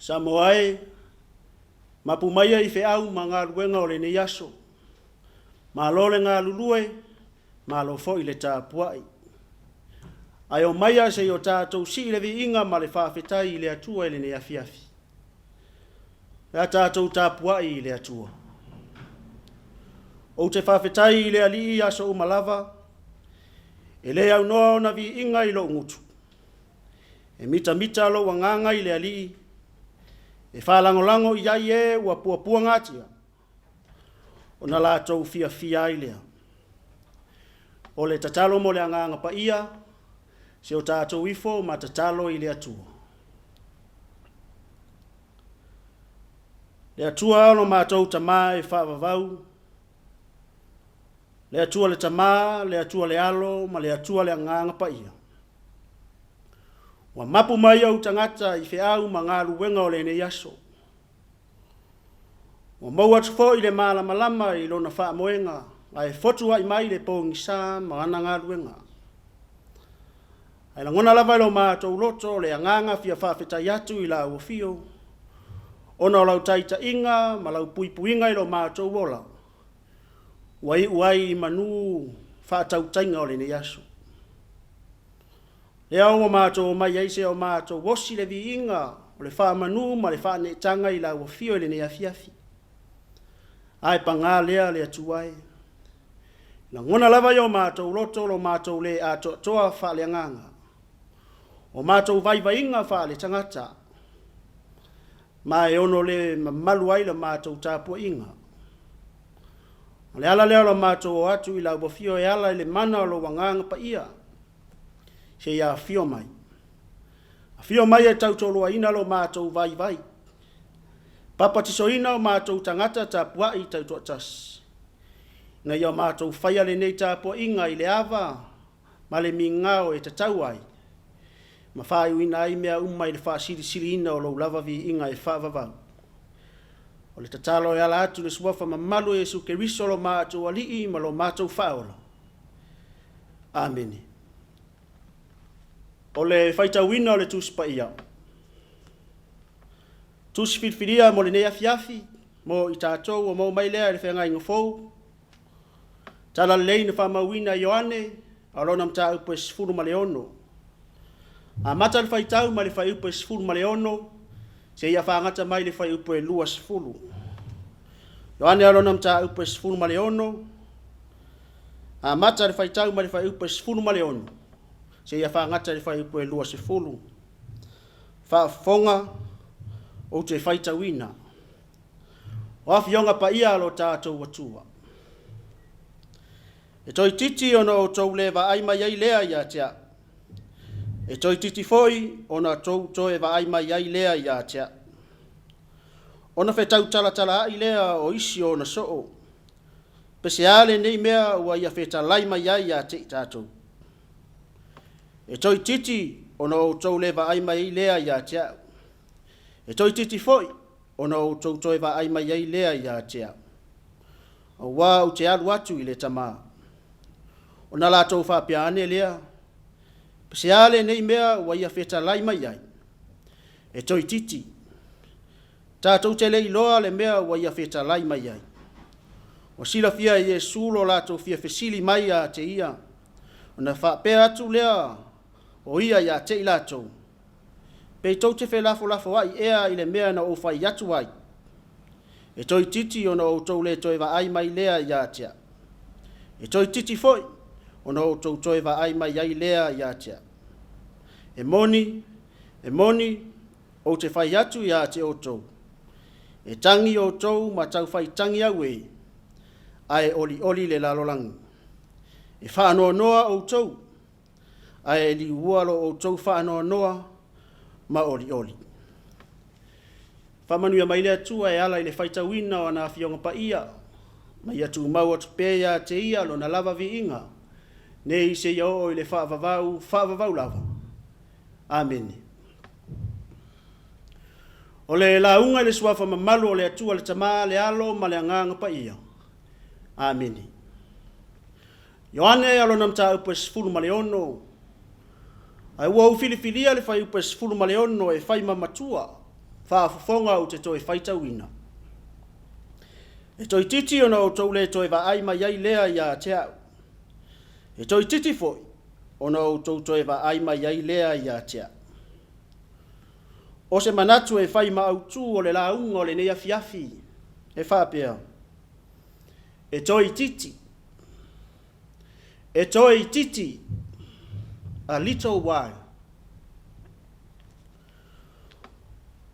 Samoa e, mapu maia i feau ma galuega o lenei aso. Malo le galulue, malo foi le tapuai. Ae omaia se i o tatou sii le viiga ma le faafetai i le Atua i lenei afiafi. Pe a tatou tapuai i le Atua. Ou te faafetai i le Alii i aso uma lava, e le aunoa ona viiga i lou gutu. E mitamita lou agaga i le Alii, e faalagolago i ai e ua puapuagatia, ona latou fiafia ai lea. O le tatalo mo le Agaga Paia, se o tatou ifo ma tatalo i le Atua. Le Atua lo matou Tama e faavavau, le Atua le Tama, le Atua le Alo ma le Atua le Agaga Paia. Ua mapu mai ou tagata i feau ma galuega o lenei aso. Ua maua atu foi le malamalama i lona faamoega ae fotuai mai le pogisa ma ana galuega. Ae lagona lava i lo matou loto le agaga fia faafetai atu i lau afio, ona o lau taitaiga ma lau puipuiga i lo matou ola, ua iu ai i manu faatautaiga o lenei aso. Lea ua matou omai ai seia o matou osi le viiga o le faamanu ma le faaneetaga i lau afio i lenei afiafi. Ae paga lea le Atua e! Lagona lava i o matou loto lo matou le atoatoa faaleagaga, o matou vaivaiga faaletagata, ma e ono le mamalu ai la matou tapuaiga. O le ala lea o lo matou o atu i lau afio e ala i le mana o lou Agaga Paia, seia afio mai. Afio mai e tautoaluaina lo matou vaivai, papatisoina o matou tagata tapuai tautoatasi, ina ia matou faia lenei tapuaiga i le ava ma le migao e tatau ai, ma faaiuina ai mea uma i le faasilisiliina o lou lava viiga e faavavau. O le tatalo e ala atu i le suafa mamalu o Iesu Keriso lo matou Alii ma lo matou Faaola. Amene. O le faitauina o le Tusi Paia. Tusi filifilia mo lenei afiafi, mo i tatou ua maua mai lea i le Feagaiga Fou, Talalelei na faamauina e Ioane, a o lona mataupu e 16. Amata le faitau mai le fuaiupu e 16 seia fagata mai le fuaiupu e 20. Ioane a o lona mataupu e 16, amata le faitau mai le fuaiupu e 16 seia fagata i le fuaiupu e 20. Faafofoga, ou te faitauina. O afioga paia a lo tatou Atua. E toeitiiti ona outou le vaai mai ai lea ia te au. E toeitiiti foi ona outou toe vaai mai ai lea ia te au. Ona fetautalatalaai lea o isi o ona soo, pe se a lenei mea ua ia fetalai mai ai ia te i tatou. E toeitiiti ona outou le vaai mai ai lea ia te au. E toeitiiti foi ona outou toe vaai mai ai lea ia te au. Aua ou te alu atu i le Tama. Ona latou faapea ane lea, Pe se a lenei mea ua ia fetalai mai ai? E toeitiiti. Tatou te le iloa le mea ua ia fetalai mai ai. Ua silafia e Iesu lo latou fia fesili mai ia te ia, ona faapea atu lea o ia ia te i latou, Pe tou te felafolafoai ea i le mea na ou fai atu ai? E toeitiiti ona outou le toe vaai mai lea ia te au. E toeitiiti foi ona outou toe vaai mai ai lea ia te au. E moni, e moni, ou te fai atu ia te outou, e tagi outou ma taufai tagi auē, ae olioli le lalolagi. E faanoanoa outou, ae liua lo outou faanoanoa ma olioli. Faamanuia mai le Atua e ala i le faitauina o ana Afioga Paia, ma ia tumau atu pea ia te Ia Lona lava viiga, nei seia oo i le faavavau faavavau lava. Amene. O le lauga i le Suafa mamalu o le Atua le Tama, le Alo ma le Agaga Paia. Amene. Ioane a lona mataupu e 16, ae ua ou filifilia le fuaiupu e 16 e fai ma matua. Faafofoga ou te toe faitauina. E toeitiiti ona outou le toe vaai mai ai lea ia te au. E toeitiiti foi ona outou toe vaai mai ai lea ia te au. O se manatu e fai ma autu o le lauga o lenei afiafi e faapea, E toeitiiti, e toeitiiti, a little while.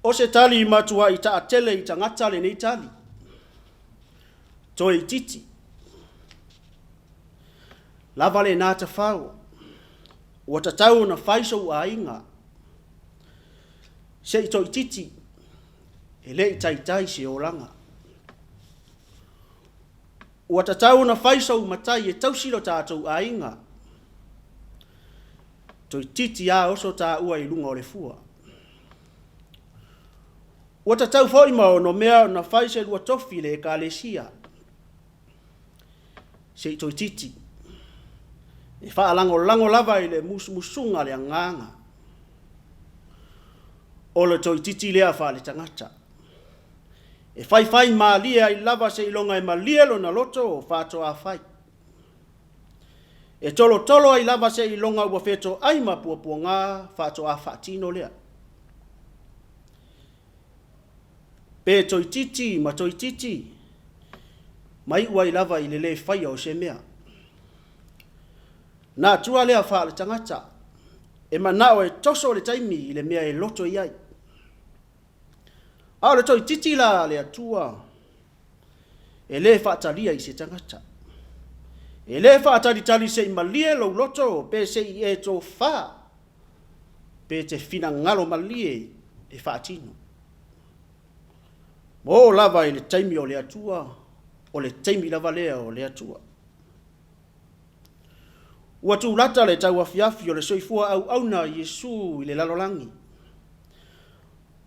O se tali matuai taatele i tagata lenei tali. Toeitiiti. Lava lena tafao. Ua tatau ona fai sou aiga. Se i toeitiiti e le i taitai se olaga. Ua tatau ona fai sou matai e tausi lo tatou aiga. Toeitiiti a oso taua i luga o le fua. Ua tatau foi ma onomea ona fai se lua tofi i le Ekalesia. Se i toeitiiti e faalagolago lava i le musumusuga a le Agaga. O le toeitiiti lea faaletagata. E faifai malie ai lava seiloga e malie lona loto faatoa fai. E tolotolo ai lava seiloga ua fetoai ma puapuaga faatoa faatino lea. Pe toeitiiti ma toeitiiti, ma iu ai lava i le le faia o se mea. Natura lea faaletagata, e manao e toso le taimi i le mea e loto i ai. A o le toeitiiti la a le Atua, e le faatalia i se tagata. E le faatalitali se i malie lou loto pe se i e tofa pe te finagalo malie e faatino. Ma oo lava i le taimi o le Atua, o le taimi lava lea o le Atua. Ua tulata le tauafiafi o le soifua auauna a Iesu i le lalolagi,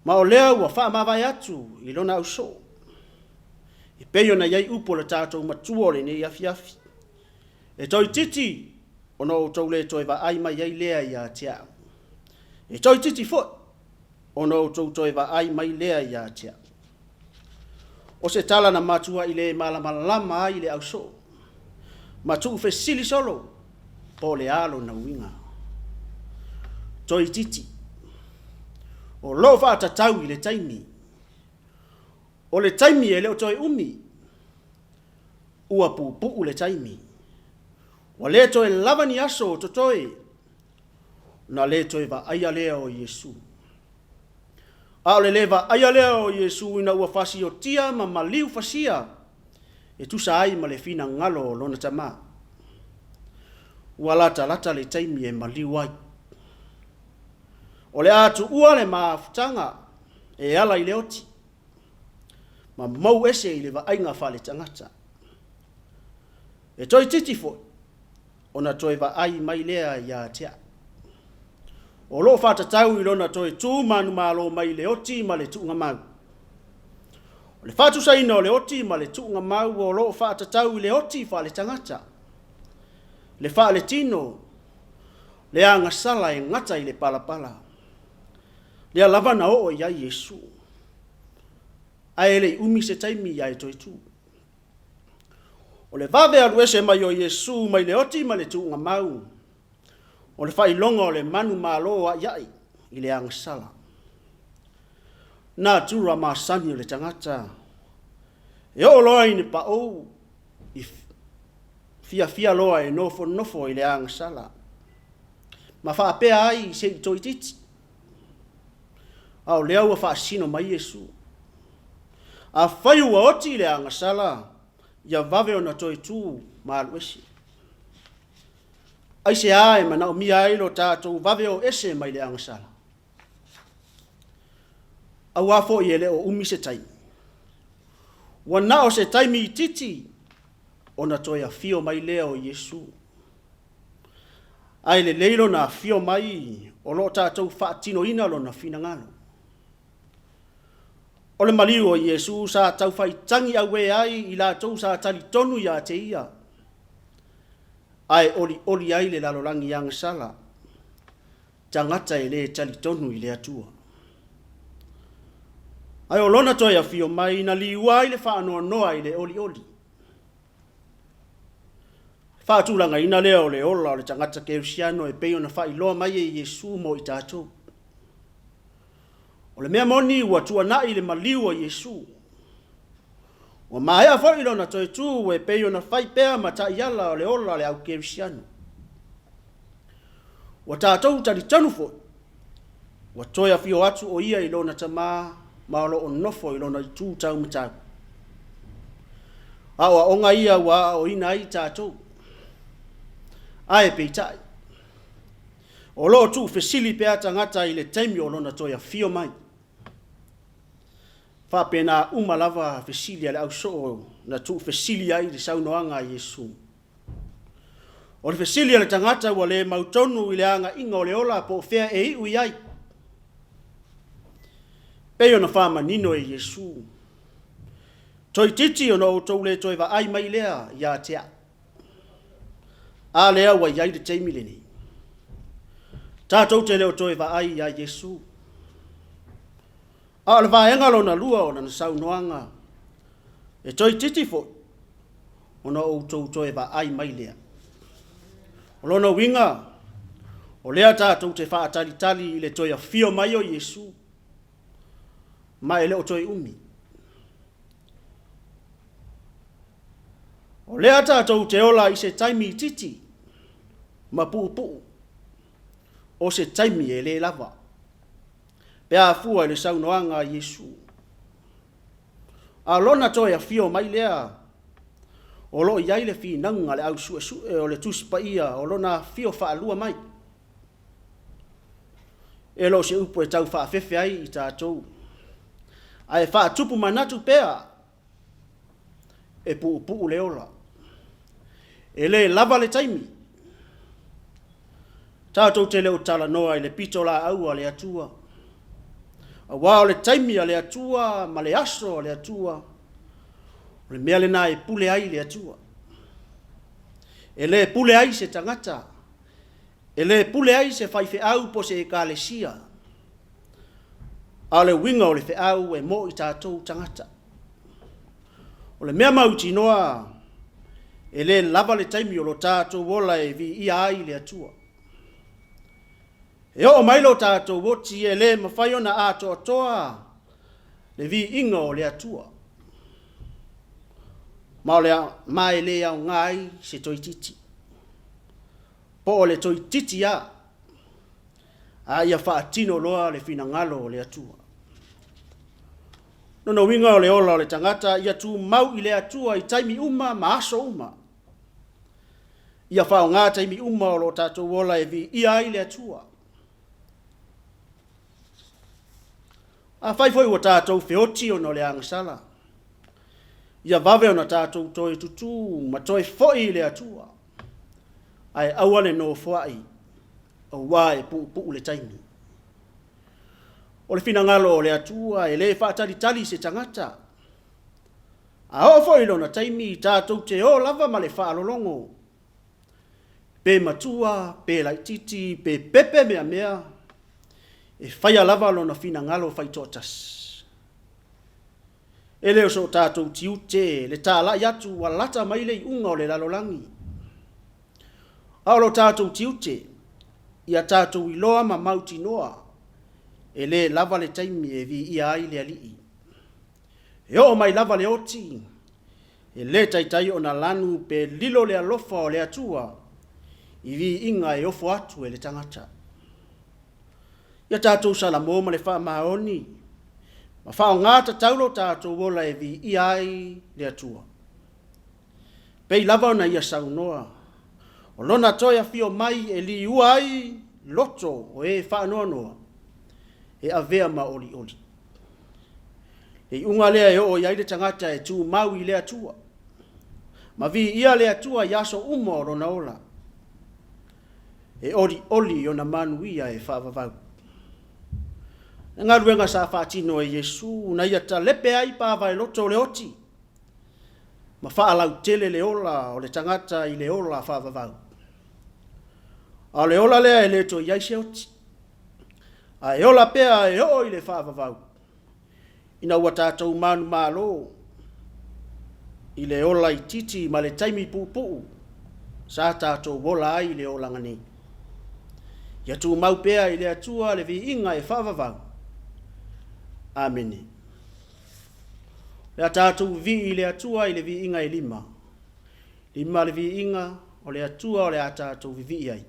ma o lea ua faamavae atu i lona ausoo, e pei ona i ai upu o le tatou Matua o lenei afiafi, E toeitiiti ona outou le toe vaai mai ai lea ia te au. E toeitiiti foi ona outou toe vaai mai lea ia te au. O se tala na matuai le malamalama ai le ausoo, ma tuufesili solo po o le a lona uiga. Toeitiiti, o lo o faatatau i le taimi. O le taimi e le o toe umi, ua puupuu le taimi. Ua le toe lava ni aso o totoe, ona le toe vaaia lea o Iesu. A o le le vaaia lea o Iesu ina ua fasiotia ma maliu fasia e tusa ai ma le finagalo o lona Tama. Ua latalata le taimi e maliu ai. O le a tuua le mafutaga e ala i le oti, ma mou ese i le vaaiga faaletagata. E toeitiiti foi ona toe vaai mai lea ia te au. O lo o faatatau i lona toe tu manumalo mai i le oti ma le tuugamau. O le faatusaina o le oti ma le tuugamau o lo o faatatau i le oti faaletagata, le faaletino, le agasala e gata i le palapala. Lea lava na oo i ai Iesu. Ae le i umi se taimi ae toe tu. O le vave alu ese mai o Iesu mai le oti ma le tuugamau, o le faailoga o le manumalo a'ia'i i le agasala. Natura masani o le tagata, e oo loa i ni paou, i fiafia loa e nofonofo i le agasala, ma faapea ai se i toeitiiti. A o lea ua faasino mai Iesu. Afai ua oti le agasala, ia vave ona toe tu ma alu ese. Aisea e manaomia ai lo tatou vave o ese mai le agasala? Auā foi e le o umi se taimi. Ua na o se taimi itiiti ona toe afio mai lea o Iesu. Ae lelei lona afio mai o lo o tatou faatinoina lona finagalo. O le maliu o Iesu sa tau faitagi auē ai i latou sa talitonu ia te ia, ae olioli ai le lalolagi agasala, tagata e le talitonu i le Atua. Ae o lona toe afio mai na liua ai le faanoanoa i le olioli. Faatulagaina lea o le ola o le tagata kerisiano e pei ona faailoa mai e Iesu mo i tatou. O le mea moni ua tuanai le maliu o Iesu. Ua maea foi lona toe tu e pei ona fai pea ma taiala o le ola o le au kerisiano. Ua tatou talitonu foi, ua toe afio atu o ia i lona Tama ma o lo o nofo i lona itu taumatau. Aoaoga ia ua aoaoina ai i tatou. Ae peitai, o lo o tuufesili pea tagata i le taimi o lona toe afio mai. Faapena uma lava fesili a le ausoo na tuufesili ai i le saunoaga a Iesu. O le fesili a le tagata ua le mautonu i le agaiga o le ola po o fea e iu i ai. Pei ona faamanino e Iesu, Toeitiiti ona outou le toe vaai mai lea ia te au. A lea ua i ai le taimi lenei. Tatou te le o toe vaai ia Iesu. A o le vaega lona lua o lana saunoaga, e toeitiiti foi ona outou toe vaai mai lea. O lona uiga, o lea tatou te faatalitali i le toe afio mai o Iesu, ma e le o toe umi. O lea tatou te ola i se taimi itiiti ma puupuu, o se taimi e le lava, pe a fua i le saunoaga a Iesu. A o lona toe afio mai lea, o lo o i ai le finauga a le au suesue o le Tusi Paia o lona afio faalua mai. E le o se upu e tau faafefe ai i tatou, ae faatupu manatu pea e puupuu le ola. E le lava le taimi. Tatou te le o talanoa i le pitolaau a le Atua, aua o le taimi a le Atua ma le aso a le Atua, o le mea lena e pule ai le Atua. E le pule ai se tagata, e le pule ai se faifeau po o se ekalesia, a o le uiga o le feau e mo i tatou tagata. O le mea mautinoa, e le lava le taimi o lo tatou ola e viia ai le Atua. E oo mai lo tatou oti e le mafai ona atoatoa le viiga o le Atua, ma o le ma e le aoga ai se toeitiiti, po o le toeitiiti lava, a ia faatino loa le finagalo o le Atua. Lona uiga o le ola o le tagata ia tumau i le Atua i taimi uma ma aso uma. Ia faaaoga taimi uma o lo tatou ola e viia ai le Atua. Afai foi ua tatou feoti ona o le agasala, ia vave ona tatou toe tutū ma toe foi i le Atua, ae aua le nofoai, aua e puupuu le taimi. O le finagalo o le Atua e le faatalitali se tagata. A oo foi i lona taimi, tatou te o lava ma le faalologo, pe matua, pe laitiiti, pe pepe meamea, e faia lava lona finagalo faitoatasi. E le o so tatou tiute le talai atu ua lata mai le iuga o le lalolagi, a o lo tatou tiute, ia tatou iloa ma mautinoa e le lava le taimi e viia ai le Alii. E oo mai lava le oti, e le taitai ona lanu pe lilo le alofa o le Atua i viiga e ofo atu e le tagata. Ia tatou salamo ma le faamaoni ma faaaoga tatau lo tatou ola e viia ai le Atua. Pei lava ona ia saunoa, o lona toe afio mai e liua ai loto o e faanoanoa, e avea ma olioli. Le iuga lea e oo i ai le tagata e tumau i le Atua, ma viia le Atua i aso uma o lona ola, e olioli i ona manuia e faavavau. Le galuega sa faatino e Iesu na ia talepe ai pavaeloto o le oti, ma faalautele le ola o le tagata i le ola faavavau. A o le ola lea e le toe i ai se oti, ae ola pea e oo i le faavavau. ina ua tatou manumalo i le ola itiiti ma le taimi puupuu sa tatou ola ai i le olaga nei. Ia tumau pea i le Atua le viiga e faavavau. Amene. O le a tatou vivii i le Atua i le viiga e lima. Lima le viiga o le Atua o le a tatou vivii ai.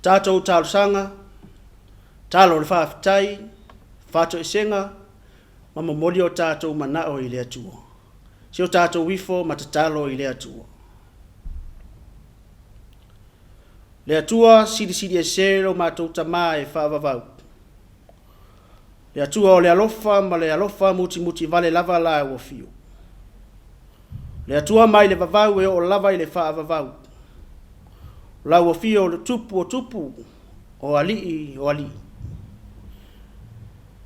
Tatou talosaga, talo o le faafetai, faatoesega ma momoli o tatou manao i le Atua. Si o tatou ifo ma tatalo i le Atua. Le Atua silisili ese lo matou Tama e faavavau. Le Atua o le alofa ma le alofa mutimuti vale lava la ua fio. Le Atua mai le vavau e oo lava i le faavavau. La ua fio o le tupu o tupu, o alii o alii.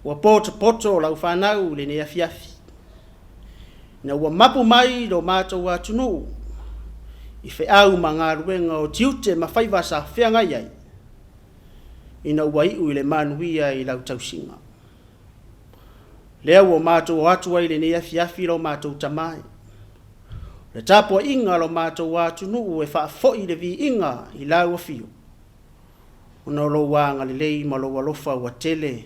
Ua potopoto lau fanau i lenei afiafi. Ina ua mapu mai lo matou atunuu i feau ma galuega o tiute ma faiva sa feagai ai, ina ua iu i le manuia i lau tausiga. Lea ua matou o atu ai i lenei afiafi lo matou Tama e. O le tapuaiga a lo matou atunuu e faafoi le viiga i lau afio, ona o lou agalelei ma lou alofa ua tele,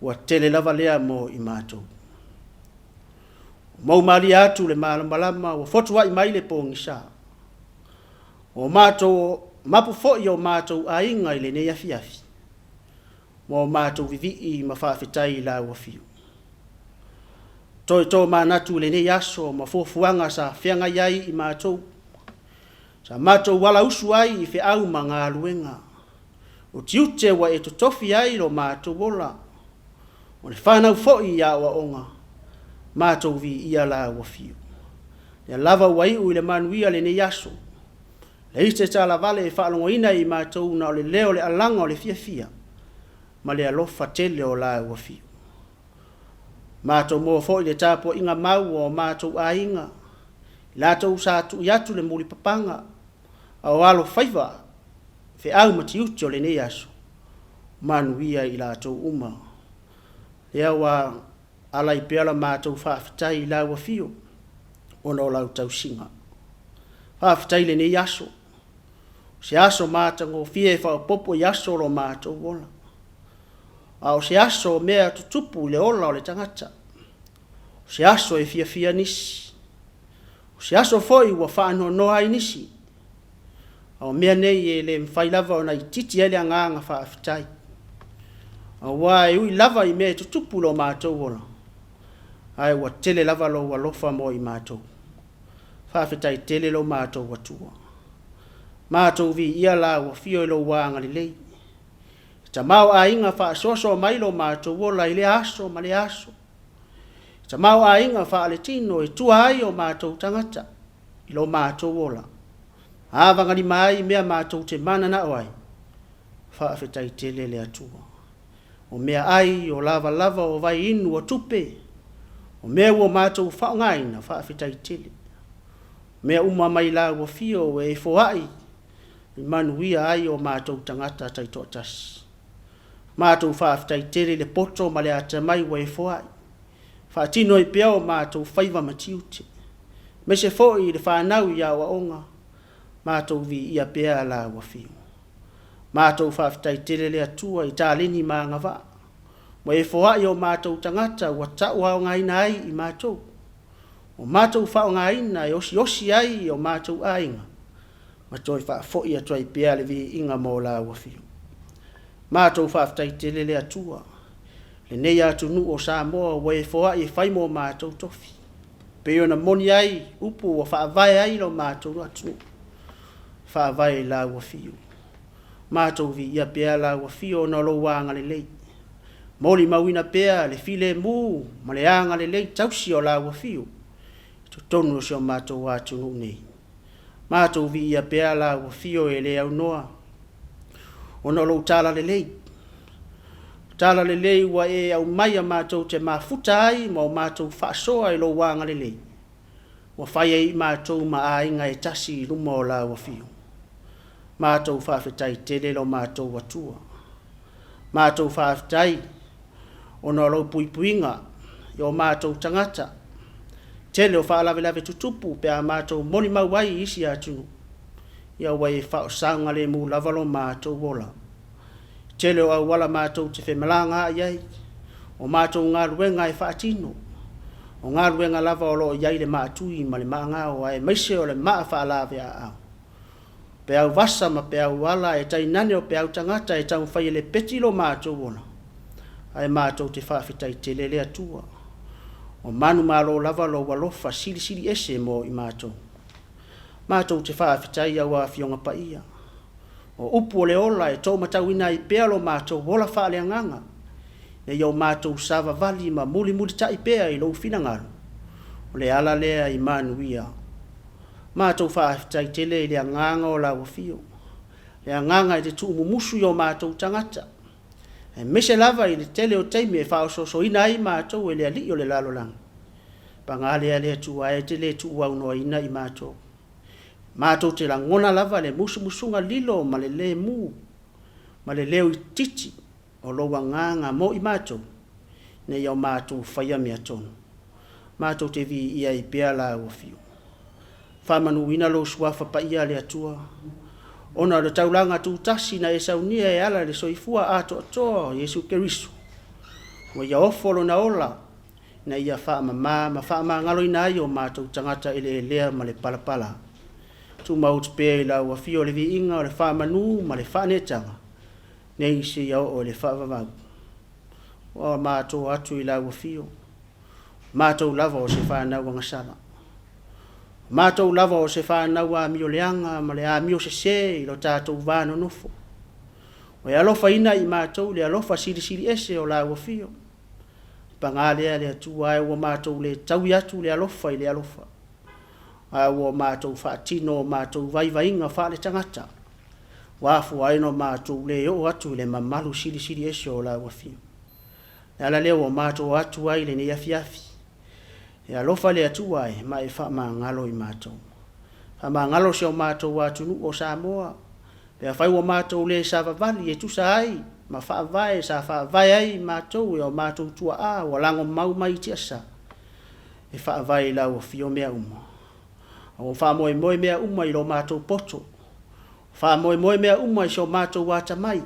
ua tele lava lea mo i matou. Ua moumalie atu le malamalama, ua fotuai mai le pogisa. Ua matou mapu foi o matou aiga i lenei afiafi, ma o matou vivii ma faafetai i lau afio. Toe tomanatu i lenei aso ma fuafuaga sa feagai ai i matou, sa matou alausu ai i feau ma galuega, o tiute ua e totofi ai lo matou ola, o le fanau foi i aoaoga, matou viia lau afio. Lea lava ua iu i le manuia lenei aso, leai se talavale e faalogoina i matou na o le leo o le alaga o le fiafia ma le alofa tele o lau afio. Matou moa foi le tapuaiga mau a o matou aiga. I latou sa tui atu le mulipapaga a o alofaiva feau ma tiute o lenei aso, manuia i latou uma. Lea ua ala ai pea la matou faafetai i lau afio ona o lau tausiga. Faafetai i lenei aso, o se aso matagofie e faaopoopo i aso o lo matou ola. A o se aso o mea tutupu i le ola o le tagata. O se aso e fiafia nisi. O se aso foi ua faanoanoa ai nisi. A o mea nei e le mafai lava ona itiiti ai le agaga faafetai. Aua e ui lava i mea e tutupu i lo matou ola, ae ua tele lava lou alofa mo i matou. Faafetai tele lo matou Atua. Matou viia lau afio i lou agalelei. E tamaoaiga faasoasoa mai lo matou ola i lea aso ma lea aso. E tamaoaiga faaletino e tua ai o matou tagata i lo matou ola. Avagalima ai mea matou te mananao ai. Faafetai tele le Atua. O meaai, o lavalava, o vai inu, o tupe, o mea ua matou faaaogaina, faafetai tele. O mea uma mai lau afio ua e foai i manuia ai o matou tagata taitoatasi. Matou faafetai tele i le poto ma le atamai ua e foai, faatino ai pea o matou faiva ma tiute, aemaise foi i le fanau i aoaoga, matou viia pea lau afio. Matou faafetai tele le Atua i taleni ma agavaa ua e foai o matou tagata ua tauaogaina ai i matou, ua matou faaaogaina e osiosi ai i o matou aiga ma toe faafoi atu ai pea le viiga mo lau afio. Matou faafetai tele le Atua lenei atunuu o Samoa ua e foai e fai mo matou tofi, pei ona moni ai upu ua faavae ai lo matou atunuu, faavae i lau afio. Matou viia pea lau afio ona o lou agalelei. Molimauina pea le filemu ma le agalelei tausi o lau afio i totonu o si o matou atunuu nei. Matou viia pea lau afio e le aunoa ona o lou talalelei. O talalelei ua e aumaia matou te mafuta ai ma o matou faasoa i lou agalelei, ua fai ai matou ma aiga e tasi i luma o lau afio. Matou faafetai tele lo matou Atua. Matou faafetai ona o lou puipuiga i o matou tagata. Tele o faalavelave tutupu pe a matou molimau ai i isi atunuu, ia ua e faasaogalemu lava lo matou ola. Tele o auala matou te femalagaai ai, o matou galuega e faatino, o galuega lava o lo o i ai le maatui ma le maagao aemaise o le maa faalaveaao. Peau vasa ma peau ala e tainane o peau tagata e taumafai e lepeti lo matou ola, ae matou te faafetai tele le Atua. Ua manumalo lava lou alofa silisili ese mo i matou. Matou te faafetai i au Afioga Paia. O upu o le ola e toomatauina ai pea lo matou ola faaleagaga, ina ia o matou savavali ma mulimulitai pea i lou finagalo, o le ala lea i manuia. Matou faafetai tele i le agaga o lau afio, le agaga e te tuumumusu i o matou tagata, aemaise lava i le tele o taimi e faaosoosoina ai matou e le alii o le lalolagi. Paga lea le Atua e te le tuuaunoaina i matou. Matou te lagona lava le musumusuga lilo ma le lemu ma le leo itiiti o lou agaga mo i matou, ina ia o matou faia mea tonu. Matou te viia ai pea lau afio. Faamanuina lou suafa paia le Atua, ona o le taulaga tutasi na e saunia e ala i le soifua atoatoa o Iesu Keriso, ua ia ofo lona ola ina ia faamama ma faamagaloina ai o matou tagata eleelea ma le palapala. Tumau pea i lau afio le viiga o le faamanu ma le faaneetaga, nei seia oo i le faavavau. Ua matou atu i lau afio, matou lava o se fanau agasala. Matou lava o se fanau amio leaga ma le amio sese i lo tatou va nonofo. Ua e alofaina i matou i le alofa silisili ese o lau afio. Paga lea le Atua ae ua matou le taui atu le alofa i le alofa, ae ua matou faatino o matou vaivaiga faaletagata, ua afua ai ona matou le oo atu i le mamalu silisili ese o lau afio. O le ala lea ua matou atu ai i lenei afiafi. E alofa le Atua e ma e faamagalo i matou. Faamagalo si o matou atunuu o Samoa, pe afai ua matou le savavali e tusa ai ma faavae sa faavae ai matou e o matou tuaa ua lagomau mai i tiasa, e faavae i lau afio mea uma. A ua faamoemoe mea uma i lo matou poto, faamoemoe mea uma i so matou atamai,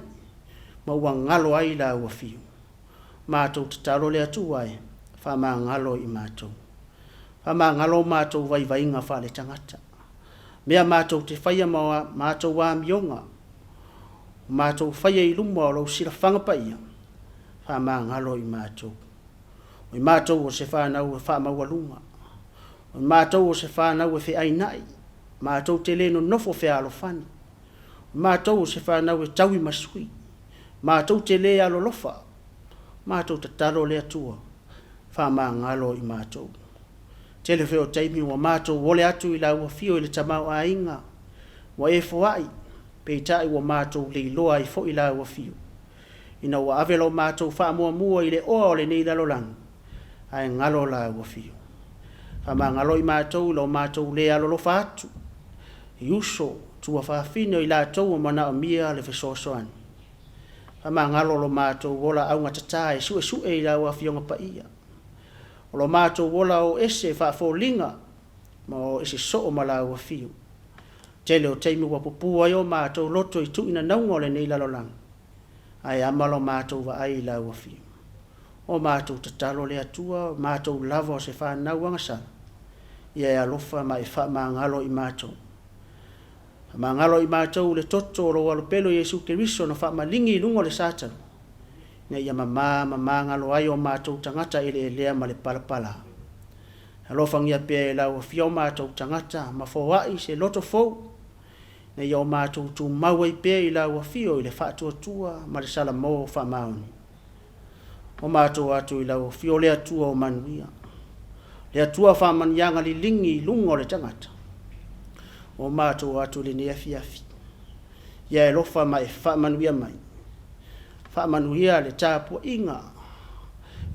ma ua galo ai lau afio. Matou tatalo le Atua e faamagalo i matou. Faamagalo o matou vaivaiga faaletagata, mea matou te faia ma matou amioga, o matou faia i luma o lou silafaga paia, faamagalo i matou. O i matou o se fanau e faamaualuga, o i matou o se fanau e feainai, matou te le nonofo fealofani, o matou o se fanau e tauimasui, matou te le alolofa, matou tatalo le Atua, faamagalo i matou. Tele foi o taimi ua matou ole atu i lau afio i le tamaoaiga ua e foai, peitai ua matou leiloa ai foi lau afio, ina ua ave lo matou faamuamua i le oa o lenei lalolagi, ae galo lau afio. Faamagalo i matou i lo matou le alolofa atu i uso, tuafafine o i latou ua manaomia le fesoasoani. Faamagalo lo matou ola augatata e suesue i lau Afioga Paia. O lo matou ola o ese faafoliga ma o ese soo ma lau afio. Tele o taimi ua pupū ai o matou loto i tuuinanauga o lenei lalolagi, ae ama lo matou vaai i lau afio. O matou tatalo le Atua, o matou lava o se fanau agasala, ia e alofa ma e faamagalo i matou. Faamagalo i matou i le toto o lou Alopelo Iesu Keriso na faamaligi i luga o le Satani, ina ia mama ma magalo ai o matou tagata eleelea ma le palapala. Alofagia pea e lau Afio o matou tagata ma foai se loto fou, ina ia o matou tumau ai pea i lau Afio i le faatuatua ma le salamo faamaoni. O matou atu i lau Afio le Atua o manuia, le Atua faamanuiaga liligi i luga o le tagata. O matou atu i lenei afiafi, ia e alofa ma e faamanuia mai. Faamanuia le tapuaiga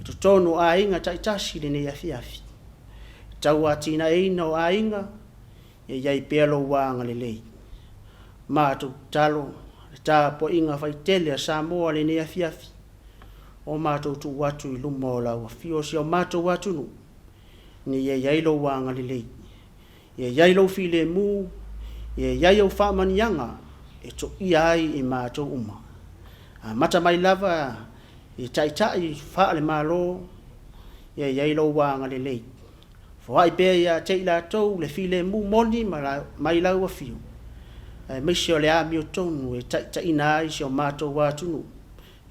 i totonu o aiga taitasi i lenei afiafi. Tauatiaeina o aiga, ia i ai pea lou agalelei. Matou tatalo le tapuaiga faitele a Samoa i lenei afiafi, o matou tuu atu i luma o lau afio si o matou atunuu, ina ia i ai lou agalelei, ia i ai lou filemu, ia i ai au faamanuiaga e toia ai i matou uma. Amata mai lava i taitai faale-Malo, ia i ai lou agalelei. Foai pea ia te i latou le filemu moni mai lau afio, aemaise o le amiotonu e taitaiina ai si o matou atunuu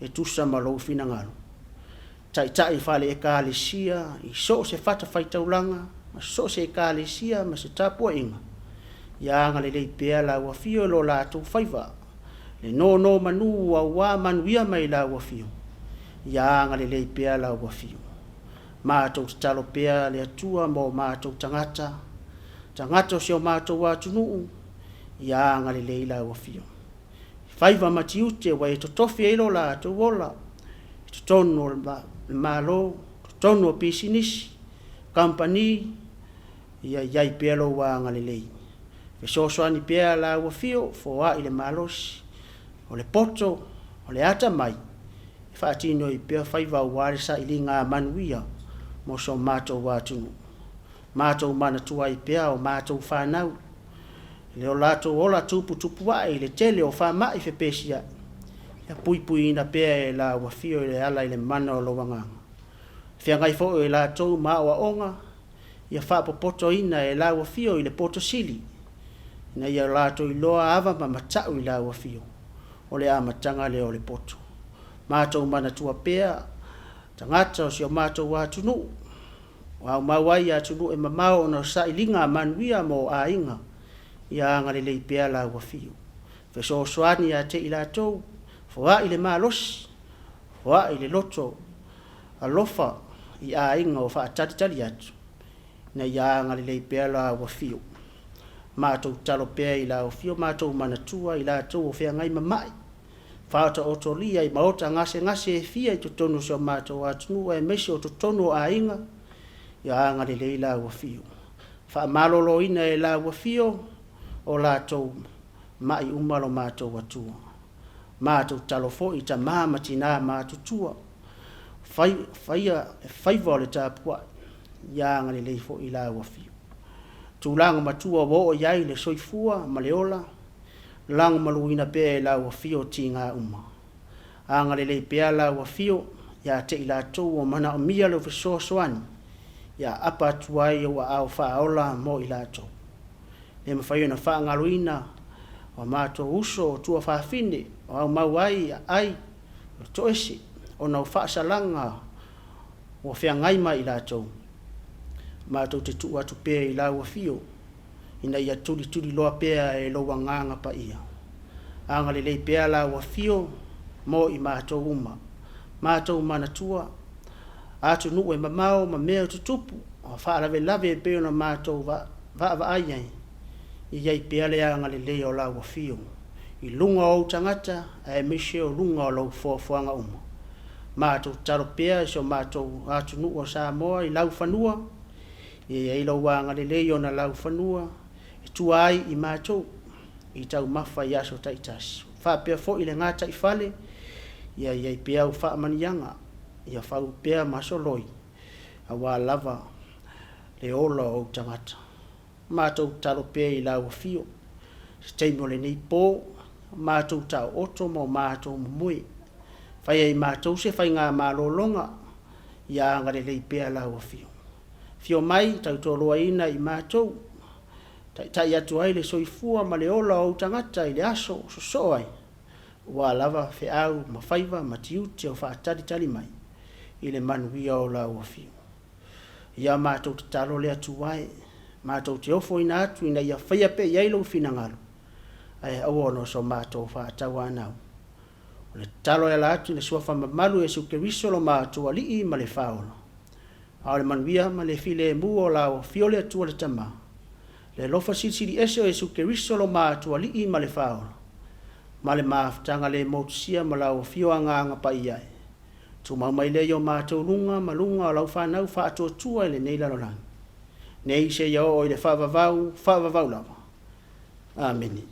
e tusa ma lou finagalo. Taitai faale-Ekalesia i so o se fatafaitaulaga ma so o se Ekalesia ma se tapuaiga, ia agalelei pea lau afio i lo latou faiva, le nonomanu aua manuia mai lau afio, ia agalelei pea lau afio. Matou tatalo pea le Atua mo matou tagata, tagata o si o matou atunuu, ia agalelei lau afio. Faiva ma tiute ua e totofi ai lo latou ola i totonu o le Malo, totonu o pisinisi, kamupani, ia i ai pea lou agalelei. Fesoasoani pea lau afio, foai le malosi, o le poto, o le atamai, e faatino ai pea faiva aua le sailiga manuia mo so matou atunuu. Matou manatua ai pea o matou fanau, i lo latou ola tuputupuae i le tele o faamai fepesiai, ia puipuiina pea e lau afio e ala i le mana o lou Agaga. Feagai foi o latou ma aoaoga, ia faapopotoina e lau afio i le poto sili, ina ia latou iloa ava ma matau i lau afio, o le amataga lea o le poto. Matou manatua pea tagata o si o matou atunuu, ua aumau ai i atunuu e mamao ona o sailiga manuia mo aiga, ia agalelei pea lau afio. Fesoasoani ia te i latou, foai le malosi, foai le loto alofa i aiga o faatalitali atu, ina ia agalelei pea lau afio. Matou tatalo pea i lau afio, matou manatua i latou o feagai ma mai, faataotolia i maota gasegase e fia i totonu o si o matou atunuu aemaise o totonu o aiga, Ia agalelei lau Afio. Faamaloloina e lau Afio o latou ma'i uma lo matou Atua. Matou tatalo foi i tama ma tina matutua, fai, faia faiva o le tapuai, ia agalelei foi lau Afio. Tulaga matua ua oo i ai le soifua ma le ola, lagomaluina pea e lau Afio tiga uma. Agalelei pea lau Afio ia te i latou ua manaomia lou fesoasoani, ia aapa atu ai ou aao faaola mo i latou. Le mafai ona faagaloina o matou uso o tuafafine o aumau ai aai o le toese ona o faasalaga ua feagai ma i latou. Matou te tuu atu pea i lau Afio ina ia tulituliloa pea e lou Agaga Paia. Agalelei pea lau Afio mo i matou uma. Matou manatua atunuu e mamao ma mea e tutupu ma faalavelave e pei ona matou vaavaai ai, ia i ai pea le agalelei o lau Afio i luga o ou tagata aemaise o luga o lou foafoaga uma. Matou tatalo pea i si o matou atunuu o Samoa i laufanua, ia i ai lou agalelei ona laufanua e tua ai i matou i taumafa i aso taitasi. Faapea foi i le gataifale, ia i ai pea au faamanuiaga, ia fau pea ma soloi, aua lava le ola o ou tagata. Matou tatalo pea i lau Afio, se taimi o lenei po, matou taooto ma o matou momoe. Faia i matou se faigamalologa, ia agalelei pea lau Afio. Afio mai tautoaluaina i matou, taitai atu ai le soifua ma le ola o ou tagata i le aso o sosoo ai, aua lava feau ma faiva ma tiute o faatalitali mai i le manuia o lau Afio. Ia matou tatalo le Atua e, matou te ofoina atu ina ia faia pea i ai lou finagalo, ae aua ona o so matou faatauanau. O le tatalo e ala atu i le Suafa mamalu o Iesu Keriso lo matou Alii ma le Faaola. A o le manuia ma le filemu o lau Afio le Atua le Tama, le alofa silisili ese o Iesu Keriso lo matou Alii ma le Faaola, ma le mafutaga le motusia ma lau Afio Agaga Paia e tumau mai lea i o matou luga ma luga o lau fanau faatuatua i lenei lalolagi nei seia oo i le faavavau, faavavau lava. Amene.